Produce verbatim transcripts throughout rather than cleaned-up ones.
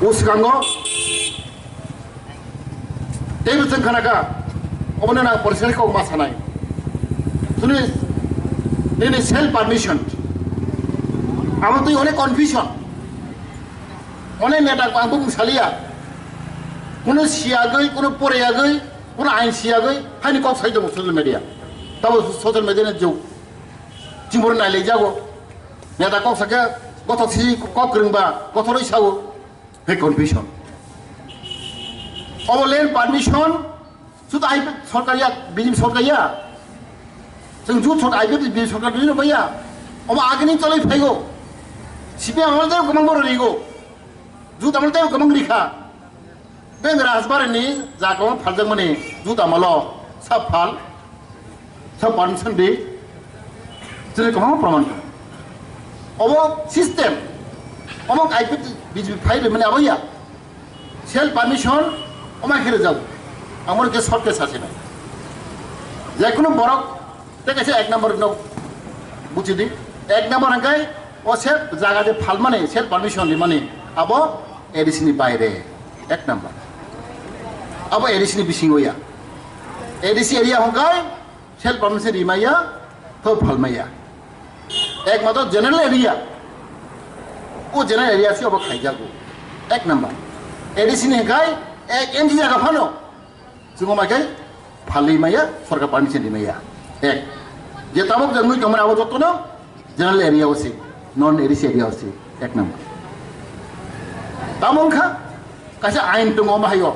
O swkango teibo chwng khanakha, obono nang porisa kok ma sanai. Chwngni nini self permission. Abo twi onek confusion. Onek neta ang bukung saliya. Kuno siyagwi, kuno poriyagwi, kuno ain siyagwi, haini kok sai tongo social media. Tabo social media ni jug. Chimoro nailai jago. Neta kok sakhe, gothok si kok kwrwngba, gothorwi sao. He confusion. Obo land permission, sudu I P F sorkar ya, B J P sorkar ya. Chwng jut sorkar, I P F B J P sorkar dino baya. Obo agini choloi phaigo. C P M amol tei kwbang borok rigo. Jut amol tei kwbang rikha. Beng Rajbari ni jaga phaljakmani jut amolo sa phal. Sa permission di. Chini kwbangma proman tong. Obo system. Obo I P F B J P phai rimani abo ya. Self permission oma khe rwjak. Amor ke short ke sasi nai. Je kunu borok te kaisa ek number no buchi di. Ek number hangkai o self jaga je phalmani, self permission rimani abo A D C ni baire. Ek number. Abo A D C ni bisingo ya. A D C area hangkai self permission rimaya, to phalmaya. Ek mato general area. O general area si obo khaijago. Ek number. A D C ni hangkai ek inch jaga phano. Chungo mai khai phalwi maya, sorkar permission rimaya. Ek. Je tabok je nui kamra abo jotono general area o si, non A D C area o si. Ek number. Tamo wngkha kaisa ain tongo omo haio.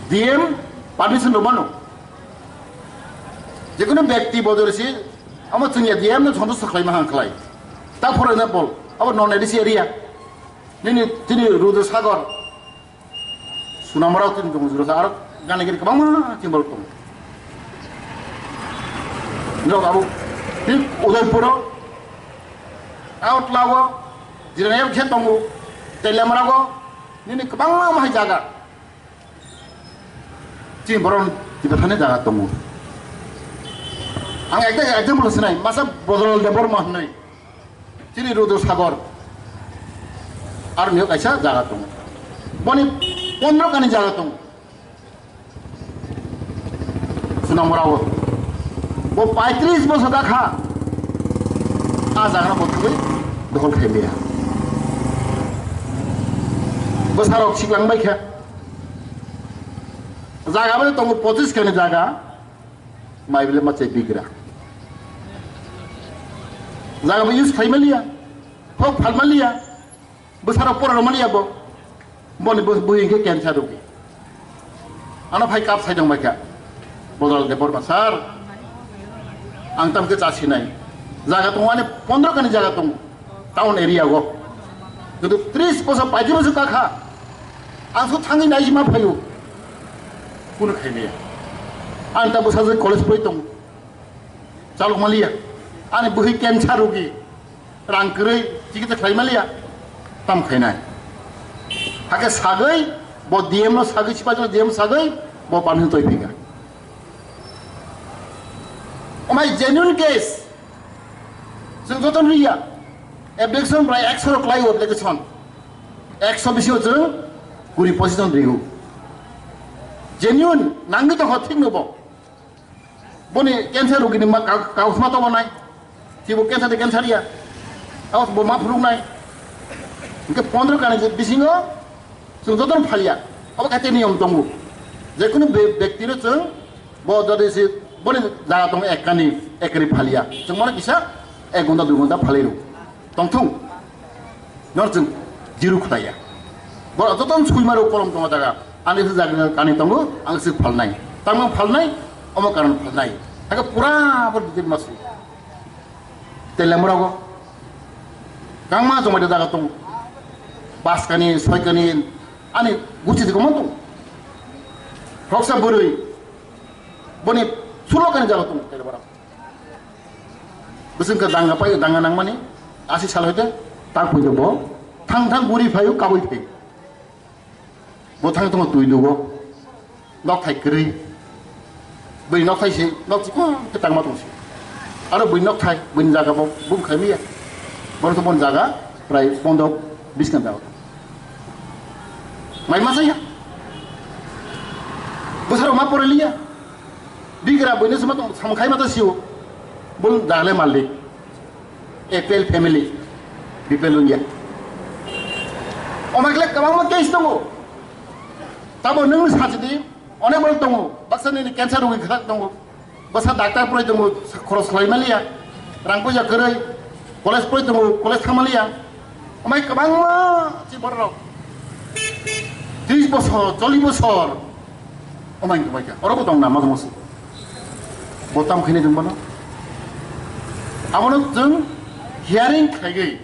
D M permission rwmano. Jekunu bekti bodol si, amo chwngya D M no sontosh khlaima hang khlai. Ta for example, abo non A D C area. Nini, tini Rudra Sagar. Sunamrao tin tongo juro sa, aro gani gani kwbangma tin borok tongo. Nok abo tin Udaipuro, Agartala o, Jirani khe tongo, Teliamura o, nini kwbangma mahai jaga. Tin borok tibathani jaga tongo. Ang ekta example sinai, masa Bojorlal Debbarma hinwi. Chini Rudra Sagar. Aro nio kaisa jaga tongo. Boni pondro kani jaga tongo. Sunamura o. Bo paitris bosor ka kha. A jaga bo thangwi dokhol khailiya. Bwsarok siklang bai kha. Jaga bo tongo pochis kani jaga. Mai bile ma chai bigra. Jaga bo use khai maliya. Hok phal maliya. Bwsarok pora rw maliya bo. Boni bo bui hingke cancer rogi. Ano phai kap sai dong bai kha. Bojorlal Debbarma sir. Ang tam ke chasi nai. Jaga tongo ani pondro kani jaga tongo. Town area o. Kintu tris bosor paiti bosor ka kha. Ang su thangwi nai ma phaio. Kunu khai maya. Ang ta bwsa college pori tongo. Chalok maliya. Ani bwhi cancer rogi. Rang kwrwi chikitsa khlai maliya. Tam khainai. Hakhe sagwi bo D M no sagwi sipaijak D M sagwi bo permission toi phika. Omai genuine case. Chwng joto riya. Application bwlai ekso rok khlai application. Ekso bisio chwng kuri pochis jon rigo. Genuine nangwi tongkha thik no bo. Boni cancer rogi ni ma ka-, kaus ma tongo nai. Thibo cancer de cancer ya. Kaus bo ma phuluk nai. Hingke pondro kani je bisingo chwng jotono phalia. Abo kaite niyom tongo. Jekunu be-, bekti no chwng bo jodi se boni jaga tongo ek kani, ek kani phalia. Chwng mano kisa ek ghonta, dui ghonta phalai rw. Tongthung. Nor chwng jiru khlaiya. Borok joto sui maro kolom tongo jaga. Ani se jaga kani tongo, ang se phalnai. Tamo phalnai, omo karon phalnai. Aga pura bo detail ma su. Telemura go. Kangma jomai jaga tongo. Pas kani, soi kani, ani guchi de komo tongo. Roksa bwrwi. Boni sulo kani jaga tongo, Telemura. Bwswng khe danga pai, danga nangmani, asi sal hoite tak puido bo thang thang guri phaio, kabui phaio. Bo thang tongo twi dugo, nok thai kwrwi. Bwrwi nok thai se, nok chikon khe tangma tong se. Aro bwrwi nok thai, bwrwini jaga bo bum khai miya. Bono to bon jaga prai pondro bis khan jaga. Mai ma saya. Bwsarok ma poriliya. Bigra buino sima tong samkhai mata siu. Bul dale malik. A P L family. B P L wngya. Omakle kwbangma case tongo. Tabo nwng sajidi, onek borok tongo. Baksa nini cancer rogwi kwthak tongo. Bwsa doctor poroi tongo, khoros khlai maliya, rang puisa kwrwi, college poroi tongo, college thang maliya. Omai kwbangma chi borok tris bosor, chollish bosor omai wngkha bai kha. Oro bo tong na, masa musu. Bo tam khainai chwng bono. Abono chwng hearing khlaigwi.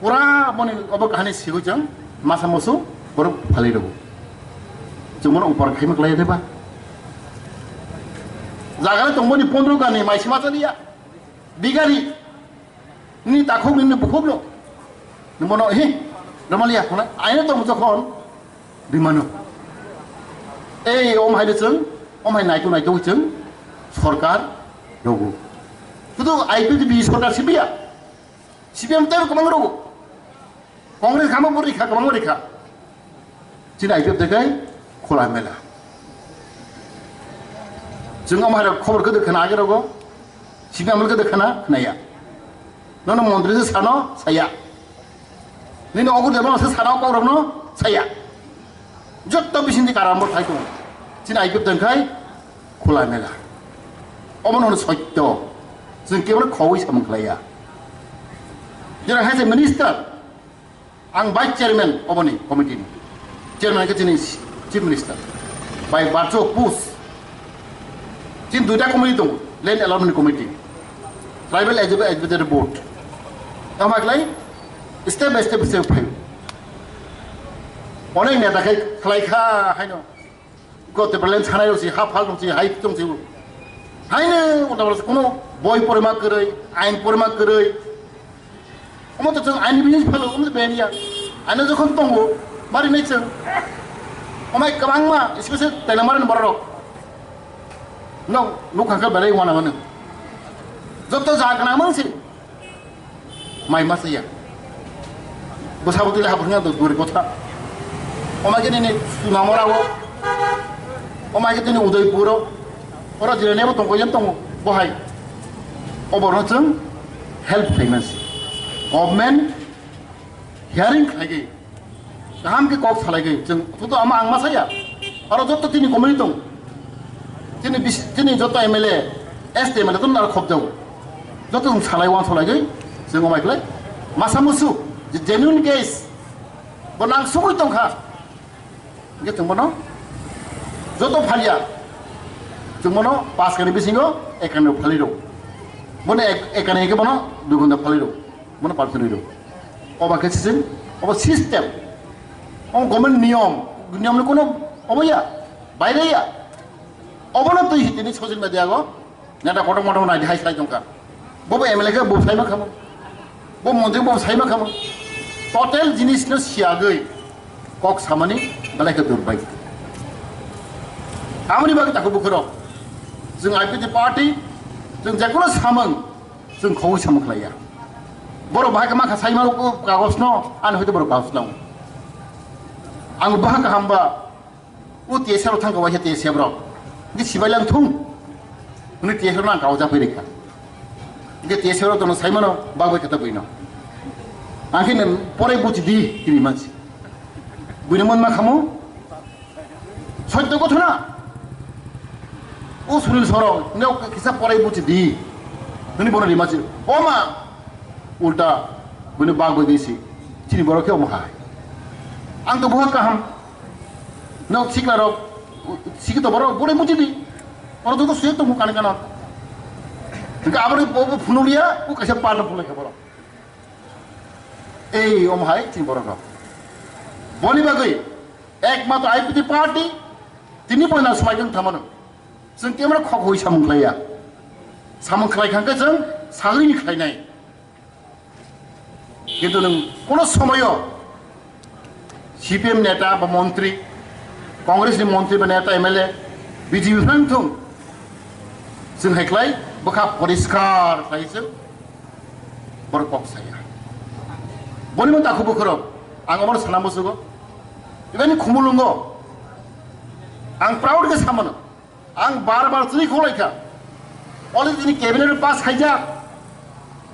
Pura moni obo kahani sigwi chwng masa musu borok phalwi rwo. Chwng bono upor khaima klai de ba. Jaga le tongmani pondro gani mai sima chaliya. Bigari ni takhuk ni bukhuk no. Ni bono hi, romaliya khona. Aino tong jokhon bimano. Ei om hai de chwng, om hai naitu naitu chwng sorkar rogo. Tutu I P F T B sorkar sibiya. C P M tei kwbang rw. Congress kamo bo rikha, kwbangma rikha. Chini I P F T kai khula mela. Chwng omo hai khobor kwdwk khna age rogo. C P M kwdwk khna khnaya. Nono montri se sano saya. Nini ogur debang se sano kok rokno saya. Jotto bisingni karam bo thai tongo. Chini I P F tongkhai khula mela. Omo no sotto. Chwng kebra khogwi samung khlaiya. Jera hai se minister, ang vice chairman oboni committee ni. Chairman ke chini chief minister. By virtue of post. Chini duita committee tongo. Land allotment committee. Tribal Advi-, Advisory Board. Tamo khlai step by step step phai. Onek neta khai khlai kha haino. Gote belen sanai rok si ha phal tong si hai tong si. Haino uta bala kuno boi porima kwrwi, ain porima kwrwi. Omo to chwng ain bini phalo, omo to beniya. Aino jokhon tongo, mari nai chwng. Omai kwbangma, especially Tailamari ni borok. No, nuk hangka belai wana mano. Joto ja kana mang si. Mai ma saya. Bwsa bwtwi le habwkha do duri kotha. Omai ke nini Sunamora o. Omai ke tini Udaipur o. Oro jira nebo tongko yen tongo. Bohai. Oborno chwng help khlaiman si. Government hearing khlaigwi. Kaham khe kok salaigwi chwng joto ama ang ma saya. Aro joto tini komui tong. Tini bis-, tini joto M L A, S T M L A tong naro khobjao. Joto chwng salai wan salaigwi chwng omai khlai. Masa musu je genuine case bo nang sugui tongkha. Hingke chwng bono joto phalia. Chwng bono pas kani bisingo ek kani phalwi rw. Bono ek, ek kani hingke bono dui ghonta phalwi rw. Bono permission rw. Oba khe sising, obo system. Obo government niyom, niyomni kono obo ya, baire ya. Obono twi hitini social media go, neta kotor motor nai hai sai tongkha. Bobo M L A khe bo sai ma khamo. Bo montri bo sai ma khamo. Total jinis no siagwi kok samani belai khe durbai. Amoni bagwi takhuk bukhurok. Chwng I P F T party, chwng jekono samung, chwng khogwi samung khlaiya. Borok bahai khe mankha sai ma kagos no, ani hoite borok kagos no. Ang bahai kaham ba, o T S F rok thang kha waisa T S F rok. Hingke sibai lang thung. Hwnwi T S F rok no ang kawajak bai rikha. Hingke T S F rok tono sai mano, bagwi khe ta buino. Ang khe nang porai buchi di, tini mansi. Buino mon ma khamo. Sotto gotho na. O Sunil Sorong, neo kisa porai buchi di. Hwnwi bono rima si. O ma, ulta, buino bagwi di si. Chini borok khe omo hai. Ang to buha kaham. No sikla rok, siki to borok, bore muji di. Oro to suyek to mukani kana. Hingke aboni bo, bo phunulia, o kaisa parno phunai khe borok. Ei, om hai, chini borok rok. Boni bagwi, ekmatro I P T party, tini poina swmai khe thamano. Chwng kemra khok hui samung khlaiya. Samung khlai khangkhe chwng sagri ni khlainai. Kintu nwng kono somoyo C P M neta ba montri, Congress ni montri ba neta M L A, B J P phan thung, chwng hai khlai bwkha poriskar khlai chwng borok kok saya. Boni mo takhu bukhurok ang omono sana musugo. Ani Khumulwngo ang proud khe samano. Ang bar bar chini kholaikha. Already chini cabinet pass khaijak.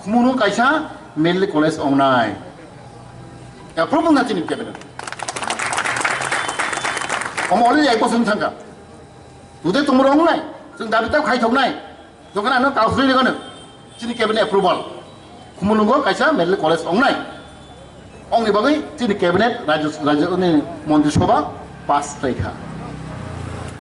Khumulwng kaisa Medley College ongnai. Approve wngkha chini cabinet. Omo already ek bosor thangkha. Today tomorrow ongnai. Chwng dabi tab khai thoknai. Jokhon ano kausri rigano. Chini cabinet approval. Khumulwngo kaisa Medley College ongnai. Ongni bagwi chini cabinet rajyo, rajyo ni Montri Sabha pass khlaikha.